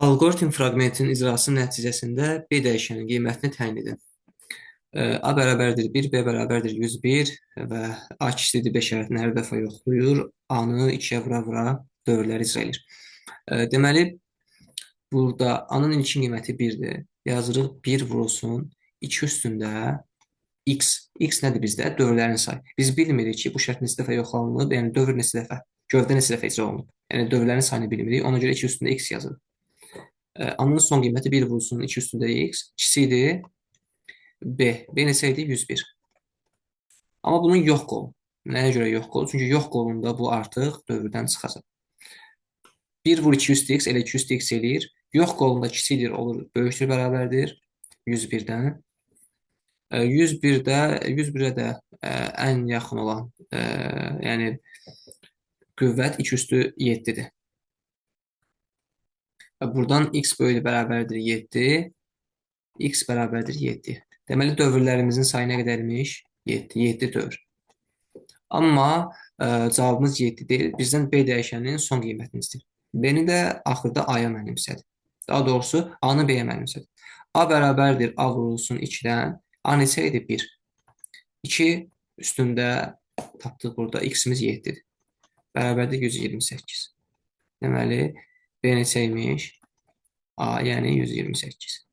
Alqoritm fraqmentinin icrası nəticəsində B dəyişənin qiymətini təyin edin. A bərabərdir 1, B bərabərdir 101 və A kiçikdir B şərtini hər dəfə yoxlayır. A-nı 2-yə vura-vura dövrləri icra edir. Deməli, burada A-nın ilkin qiyməti 1-dir. Yazırıq 1 vurulsun 2 üstündə x. X nədir bizdə? Dövrlərin sayı. Biz bilmirik ki, bu şərt neçə dəfə yoxlanılıb, yəni dövr neçə dəfə, gövdə neçə dəfə icra olunub. Yəni dövrlərin sayını bilmirik. Ona görə 2 üstündə x yazırıq. A-nın son qiyməti 1 vurulsun 2 üstündə x. Kiçikdir B. B neçə idi? 101. Amma bunun yox qolu. Nəyə görə yox qolu? Çünki yox qolunda bu artıq dövrdən çıxacaq. 1 vur 2 üstü x elə 2 üstü x eləyir. Yox qolunda kiçikdir olur, böyükdür bərabərdir 101-dən. 101-də 101-ə də ən yaxın olan, yəni qüvvət 2 üstü 7-dir. Buradan x böyükdür bərabərdir 7, x bərabərdir 7. Deməli dövrlərimizin sayı nə qədərmiş? 7, 7 dövr. Amma cavabımız 7 deyil. Bizdən B dəyişəninin son qiymətini istəyir. B-ni də axırda A-ya mənimsədi. Daha doğrusu A-nı B-yə mənimsədi. A bərabərdir A vurulsun 2-dən. A neçə idi? 1. 2 üstündə tapdıq burada. X-imiz 7-dir. Bərabərdir 128. Deməli, B neçə imiş? A, yəni 128.